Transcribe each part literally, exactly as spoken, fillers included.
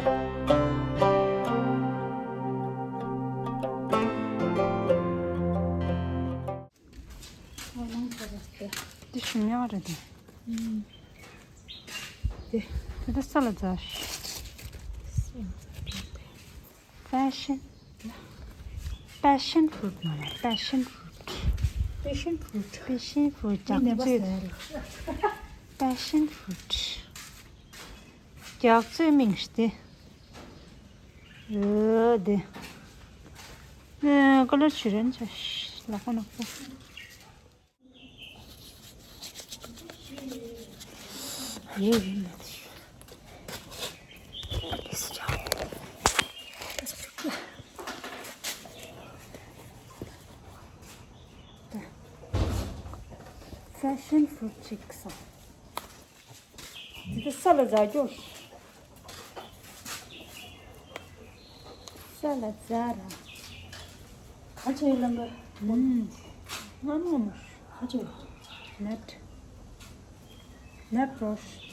འདི་ཞིམ་ཡག་རེད་དེ། ཨུམ། དེ། དེ་ད་ས་ལ་རྫ། Fashion Passion fruit མ་རེད། Passion fruit། Passion fruit། Passion fruit། ངས་ནད་པ་ཟ་ཡ་རེད། Passion fruit། རྒྱགས་ཚོད་མིང་ཞིག་སྟེ། འོ་དེ། ཨ། ཀ་ལར་བྱུ་རན་ཆ་ལག་པ་ནག་པོ། རེད་རེད་མ་དེ། Passion fruit ཅིག་ཟ། འདི་ད་ས་ལ་རྫ་རྒྱོ། ས་ལ་རྫ་ར། ཁ་ཆེ་ལམ་པ། ཨུམ། ང་མོ་མོ། ཁ་ཆེ། Net Net ཀྲོ་ཤི།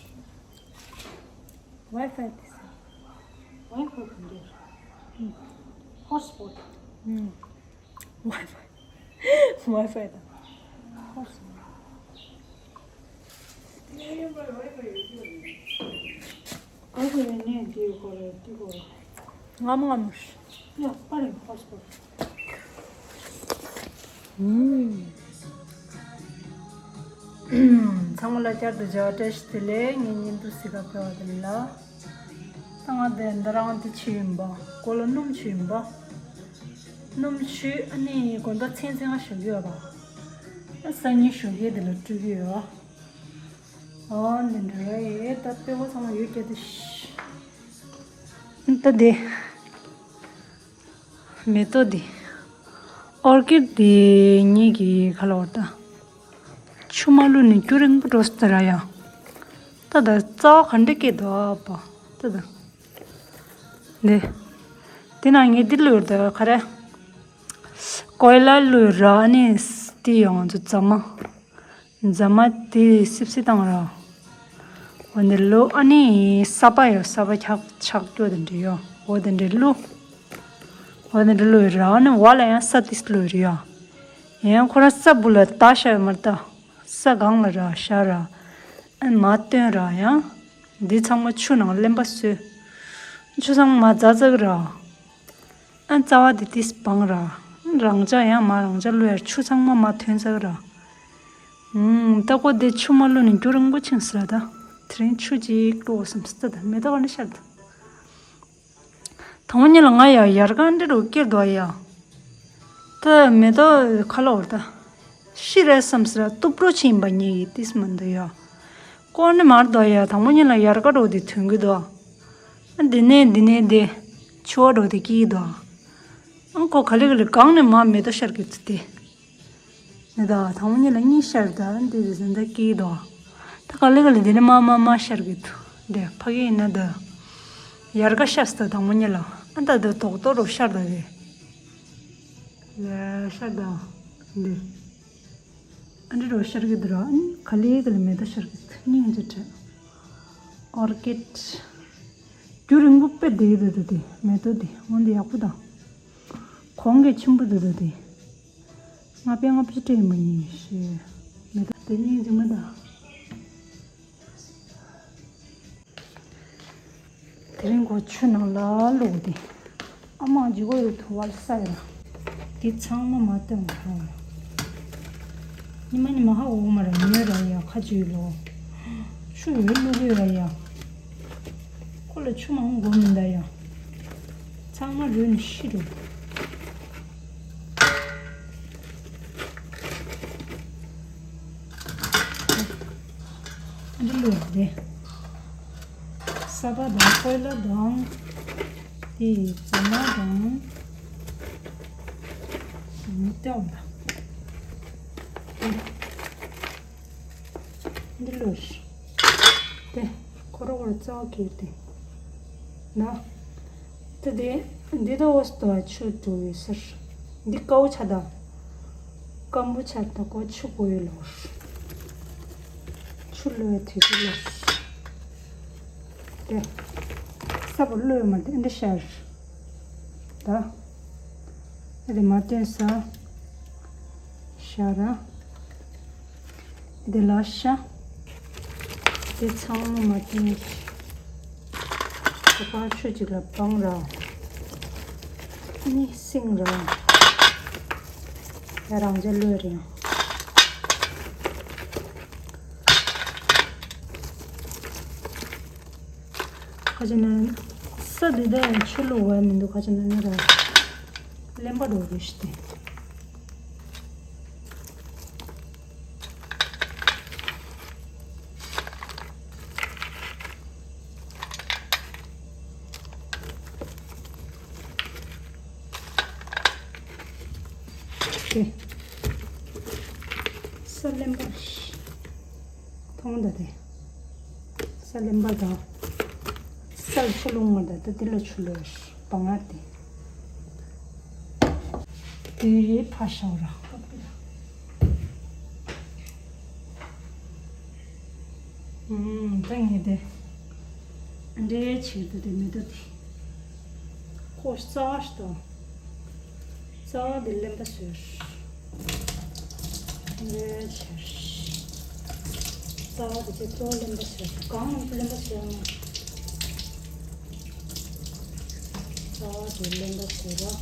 Wi-Fi དེ་ས། Wi-Fi དེ་འདྲ། ཨུམ། Hotspot། ཨུམ། Wi-Fi། Wi-Fi དང་། Hotspot། ཨ་ཁུ་ནས་ནས་འདི་ཡོད་ཁོ་རེ་འདི་ཁོ་རེ། ངམ་ངམ། ཡ་པ་རེ་ཧོ་སི་པོ། ཨུམ། ཚང་མ་ལ་བསྐྱར་དུ་མཇལ་བ་བཀྲ་ཤིས་བདེ་ལེགས། ངའི་བརྙན་ཐུང་གཟིགས་ག་ཕེབས་པ་དེ་ལ། ད་ང་དེ་འདི་རང་དེ་བྱས་ཡིན་པ། མགོ་ལ་སྣུམ་བྱས་ཡིན་པ། སྣུམ་བྱས་ཨ་ནི་དགོང་དག་མཚན་མཚན་ང་ཞོགས་ཀྱི་ཡོད་པ། ཨ་སང་ཉིན་ཞོགས་ཀས་དེ་ལ་སྤྲོད་ཀྱི་ཡོད། ཨོ་འདི་འདྲ་རེད། ད་ལྟོས་གོ་ཚང་མ་ཡོད་ཀྱི་འདུག་ད་དེ་མེ་ཏོག་འདི་ཨོར་ཀིཌ་འདི་གཉིས་ཀྱི་ཁ་ལོ་ད་ཆུ་མ་བླུགས་ནས་རྒྱུན་རིང་པོ་འགྲོ་སྲིད་ད་ར་ཡ། ད་ད་རྩ་བ་ག་འདྲ་སྐྱེས་འདུག་ཨ་པ། ད་ད་འདི་འདི་ན་ངས་འདི་བླུགས་ད་ག་རེ། ཀོའི་ལ་བླུགས་ར་ཨ་ནི་འདི་ཡོང་ཚོ་རྫ་མ། རྫ་མ་དེ་སིབ་སིབ་བཏང་ར། འོ་འདི་ལོ་ཨ་ནི་ས་པ་ཡོད། ས་པ་ཆག་ཆག་སྐྱོ་དེ་འདྲ་ཡོད། འོ་དེ་འདྲ་བླུགས། འོ་དེ་འདྲ་བླུགས་ར་ཨ་ནི་བ་ལ་ཡང་ས་ཏིས་བླུགས་ར་ཡ། ཡང་ཁོ་རང་ས་བུ་ལ་ད་ཤ་ཡོད་མ་རེད་ད། ས་སྒང་ལ་ར་ཤ་ར། ཨ་མ་བཏོན་ར་ཡང་། འདི་ཚང་མ་ཆུ་ནང་རློན་པ་བཟོས། ཆུ་ཚང་མ་རྫ་རྫ་གི་ར། ཨ་རྩ་བ་དེ་ཏིས་སྤང་ར། རང་ཅག་ཡང་མ་རང་ཅག་བླུགས་ཡར་ཆུ་ཚང་མ་མ་ཐོན་ཚར་ར། ཨུམ། ད་ཀོ་དེ་ཆུ་མ་བླུགས་ནས་རྒྱུན་རིང་པོ་ཕྱིན་སོང་ར་ད། དེ་རིང་ཆུ་ཅིག་བླུགས་བསམ་སོང་ད། མེ་ཏོག་ག་འདྲ་ཤར་ད། དང་པོ་ཉིད་ལ་ང་ཡ་ཡར་ག་འདྲ་རུ་སྐྱེར་འདུག་ཡ། ད་མེ་ཏོག་ཁ་ལོ་བར་ད། ཤི་རེད་བསམ་སོང་ར་སྟུག་པོ་ཕྱིན་པ་ཉིད་ཀྱི་ཏིས་མ་འདུག་ཡ། ཀོ་ནི་མར་འདུག་ཡ། དང་པོ་ཉིད་ལ་ཡར་ག་འགྲོ་དེ་ཐོན་གི་འདུག་ཨ་འདི་ནས་འདི་ནས་འདི། ཆུ་བ་འགྲོ་དེ་སྐྱེ་གི་འདུག་ཨ་ཁོ་ག་ལེ་ག་ལེ་གང་ནས་མ་མེ་ཏོག་ཤར་གི་འདུག་དེ། ནི་ད་དང་པོ་ཉིད་ལ་གཉིས་ཤར་ད་འདི་རེ་ཟིན་ད་སྐྱེ་གི་འདུག་ད་ག་ལེ་ག་ལེ་འདི་ནས་མ་མ་མ་ཤར་གི་འདུག་འདི་ཕ་གི་ཡིན་ན་ད། ཡར་ག་ཤར་ད་དང་པོ་ཉིད་ལ་ཨ་ད་ད་དོག་དོག་རུ་ཤར་ད་དེ། ཡ་ཤར་ད་འདི། ཨ་འདྲི་རོ་ཤར་གི་འདུག་ར། ཨ་ནི་ག་ལེ་ག་ལེ་མེ་ཏོག་ཤར་གི་འདུག་སྙིང་རྗེ་དྲན། ཨོར་ཀིཌ། རྒྱུན་རིང་པོ་དཔེ་བསྡད་ཀྱི་འདུག་ད་དེ་མེ་ཏོག་དེ་འོན་ཏེ་ཡག་པོ་དང་། གོང་གི་ཆེན་པོ་འདུག་ད་དེ། ང་དཔེ་ང་དཔེ་སྤྲད་མ་ཡིན་ཞེས། མེ་ཏོག་དེ་སྙིང་རྗེ་མོ་དང་། དེ་རིང་ཁོ་ཆུ་ནང་ལ་བླུགས་ཏེ། ཨ་མ་ཇི་གོ་ཡོད་ཐུ་བར་ས་ཡ། དེ་ཚང་མ་མ་བཏོན་པ་ར། ཉི་མ་ཉི་མ་ཧ་འོ་མ་ར་ཉོས་ར་ཡ་ཁ་ཅིག་ལོ། ཆུ་ཡོད་བླུགས་ཡོད་ར་ཡ། ཁོ་ལ་ཆུ་མང་དགོས་མིན་ད་ཡ། ཚང་མ་རུལ་ནས་ཤི་འགྲོ། འདི་ལོས་རེད། ས་པ་དང་ཀོས་ལ་དང་། དེ་རྫ་མ་དང་། མི་སྟོང་དང་། འདི་ལོས། དེ་ཁོ་རོ་ཁོ་རོ་རྩ་བ་ཁེལ་ཏེ། ན། དེ་དེ་འདི་ད་འོ་སྟོ་ཆུ་འགྲོ་བའི་སར། འདི་ཀའུ་ཆ་ད། སྐམ་པོ་ཆར་ད་ཀོ་ཆུ་ཀོ་ཡོད་ལོར། ཆུ་ལོས་དེ་དེ་ལོར། དེ། ས་བོ་བློས་མ་དེ་འདི་ཤར། ད། འདི་མ་བཏོན་ས། ཤར། འདི་ལ་ཤ། འདི་ཚང་མ་མ་བཏོན། ད་པར་ཆུ་གཅིག་ལ་སྤང་ར། ནི་སིང་ར། ཡ་རང་ཅག་བློས་རེད། ཁ་ཅིག་ན་ས་འདི་དག་ཡང་ཆུ་བླུགས་པ་མི་འདུག་ཁ་ཅིག་ན་ནི་ར། གླེན་པ་འགྲོ་རུ་ཤི་སྟེ། ཨོ་ཁེ། ས་གླེན་པ། མཐོང་ད་དེ། ས་གླེན་པ་དང་། སར་ཆུ་བླུགས་མ་ད་ད་དེ་ལ་ཆུ་ལོས། བང་ངར་དེ། དེ་ཕ་ཤའོ་ར། ཨུམ། ད་ངས་དེ། འདྲེ་ཆེ་དུ་དེ་མི་དུ་དེ། ཁོ་རྩ་བ་ཞིག་དང་། རྩ་བ་དེ་གླེན་པ་བཟོས། འདྲེ་ཆེ། རྩ་བ་དེ་ཚོ་གཙོ་བོ་གླེན་པ་བཟོས། གང་གླེན་པ་བཟོས་ན། རྩ་བ་དེ་གླེན་པ་བཟོས་ར།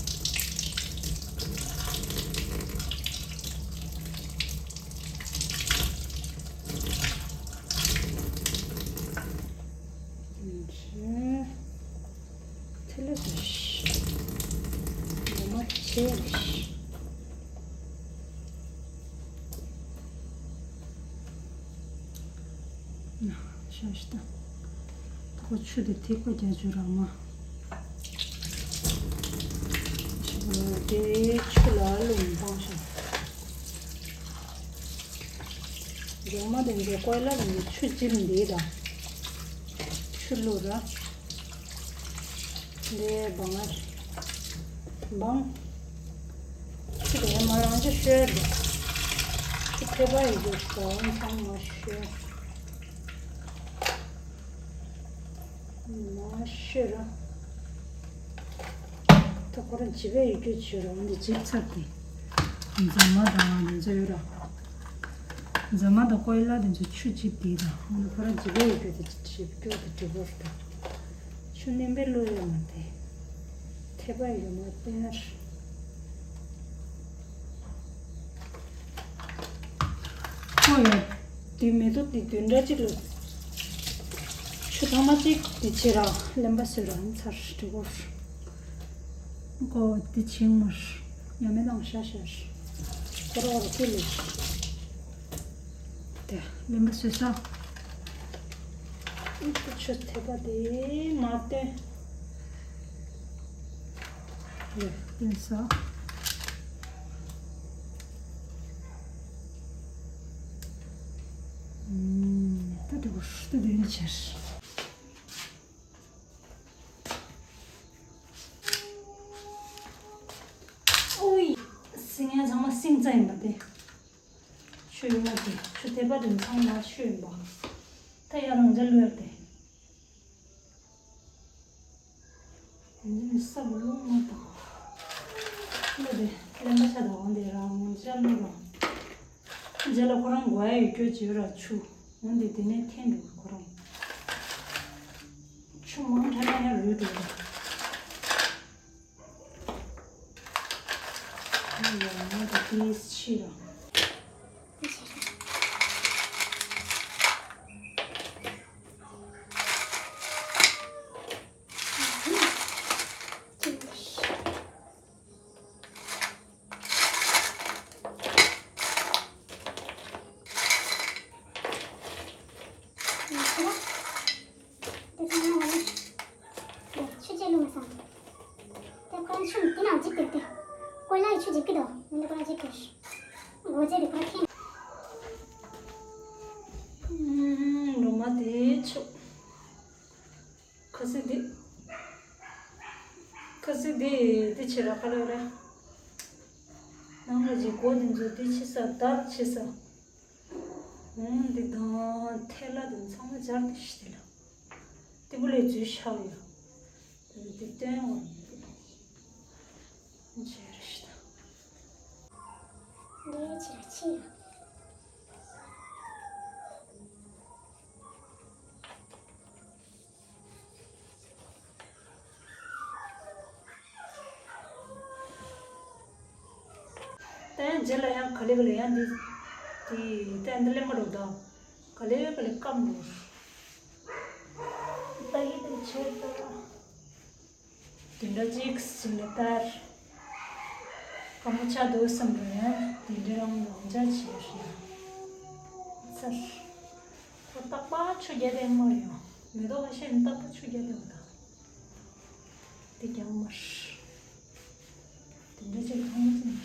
ཐལ་ལེ་ཞིག་ངོ་མ་ཆེ་ཞིག་ཤ་ཤི་ད། ཁོ་ཆུ་དེ་ཐིགས་པ་རྒྱག་རྒྱུ་རང་མ། དེ་ཆུ་ལ་ལུང་བང་ཤ། རྫོང་མ་དེ་ཚོ་ཀོས་ལ་དེ་ཚོ་ཆུ་འཇིབ་འདི་དང་། ཆུ་བླུགས་ར། འདི་བང་ང་། བང་། ཆུ་དེ་མ་རང་ཆུ་ཤོར་འདུག་ཆུ་ཐེ་པ་ཡི་གེ་ཟོ་ཚང་མ་ཤོར། མ་ཤོར་ར། ད་ཁོ་རང་འཇིབ་པའི་ཡི་གེ་ཤོར་ར། འདི་འཇིབ་ཚར་ཏེ། རྫོང་མ་དང་འདི་ཚོ་ཡོད་ར། རྫོང་མ་དང་ཀོས་ལ་དེ་ཚོ་ཆུ་འཇིབ་དེ་དང་། འདི་ཁོ་རང་འཇིབ་པའི་ཡི་གེ་དེ་འཇིབ་རྒྱུ་དེ་འཇིབ་བོར་དང་། ཆུ་ནེམ་པའི་བློ་ཡོད་མ་དེ། ཐེ་པ་ཡོད་མ་དེ་ནར། ཁོ་ཡང་དེ་མེ་ཏོག་དེ་བདུན་ཕྲག་གཅིག་ལ་ཆུ་ཐང་མ་གཅིག་དེ་བྱེད་ར། གླེན་པ་བཟོས་ར་ཚར་འགྲིག་གོ། ཁོ་དེ་བྱིང་མར་ཡང་མེ་དང་ཤ་ཤར། ཁོ་ར་བ་ར་ཀུ་ལེ། དེ་གླེན་པ་བཟོས་ས། ཨི་ཁུ་ཆུ་ཐེ་པ་དེ་མ་བཏོན། ཡ། བཏོན་ས། ཨུམ། ད་དེ་བུ་ཧྲུ་ཏུ་དེ་ནི་ཆེར། ཨོའི། སིང་ཡ་ཚང་མ་སིང་རྩ་ཡིན་པ་དེ། ཆུ་ཡོད་མ་དེ་ཆུ་ཐེ་པ་དེ་ཚང་མ་ཆུ་ཡིན་པ། ད་ཡ་རང་ཅག་ལོས་དེ། འདི་ནི་ས་བུ་རླུང་མ་དང་། བློ་དེ་གླེན་པ་ཆ་དང་འོང་དེ་རང་ཅག་བློ་རང་། རྗེས་ལ་ཁོ་རང་དགོས་ཡ་ཡོད་རྒྱུ་བྱོས་ར་ཆུ། འོན་ཏེ་དེ་ནས་འཐེན་འགྲོ་གི་ཁོ་རང་། ཆུ་མང་དྲགས་ན་ཡང་རུལ་འགྲོ་གི། ཡང་ང་དང་དེ་ཕྱི་ར། ཆུ་ཆེ་ལུང་སང་། དེ་ཁོ་རང་ཆུ་དེ་ན་འཇིབ་དེ་དེ། ཀོ་ལ་ཡི་ཆུ་འཇིབ་ཀི་དོ། མི་འདི་ཁོ་རང་འཇིབ་དེ། སྒོ་རྫས་དེ་ཁོ་རང་འཐེན། ལོ་མ་དེ་ཆུ། ཁ་སི་འདི། ཁ་སི་འདི་འདི་ཆེ་ར་ཁ་ལོ་རེ། ནང་ལ་ཇི་གོ་འདི་ཚོ་འདི་ཆེ་ས་དར་ཆེ་ས། འོང་འདི་དང་ཐལ་ལ་དང་ཚང་མ་སྦྱར་ཏེ་ཤི་དེ་ལ། དེ་བུ་ལས་འཛུལ་ཤག་ཡོད། ད་ཡང་རྗེས་ལ་ཡང་ག་ལེ་ག་ལེ་ཡང་འདི་འདི་ད་འདི་ལེན་མ་འགྲོ་ད། ག་ལེ་ག་ལེ་སྐམ་འགྲོ། ད་ཡིན་དུ་ཆེ་ད། དེ་འདྲ་ཅིག་སུ་ལ་ལྟར། སྐམ་པོ་ཆགས་འདུག་བསམ་འགྲོ་ཡང་དེ་འདྲ་རང་ལ་འཇའ་ཆེ་ཞིག་ཡང་ཚར། ཁོ་རྟག་པར་ཆུ་རྒྱག་དེ་མ་ཡོང་། མེ་ཏོག་ཁ་ཤས་ནི་རྟག་པར་ཆུ་རྒྱག་དེ་འོ་ད། དེ་རྒྱག་མར། དེ་འདྲ་ཅིག་མཐོང་མ་ཐུབ་མར།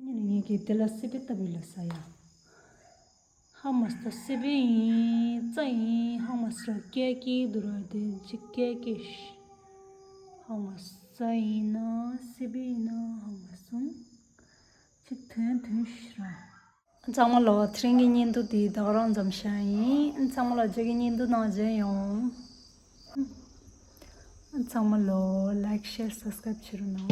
ཉིན་ངེད་ཀྱིས་དེ་ལ་སི་པན་ལྟ་བུ་ལ་ཟ་ཡ། ཧ་མ་སི་ད་སི་པན་ཡིན་རྩྭ་ཡིན་ཧ་མ་སི་ར་སྐད་ཀྱི་འདུག་ར་དེ་ཅིག་སྐད་ཀྱི་ཧ་མ་སི་རྩྭ་ཡིན་ན་སི་པན་ཡིན་ན་ཧ་མ་སོང་ཅིག་དོན་དོན་ཤི་ར། ཚང་མ་ལོ་དེ་རིང་གི་བརྙན་ཐུང་འདི་ད་ག་རང་ཙམ་བཞག་ཡིན། ཚང་མ་ལ་རྗེས་ཀྱི་བརྙན་ཐུང་ནང་མཇལ་ཡོང་། ཚང་མ་ལོ་like share subscribe བྱེད་རོགས་གནང་།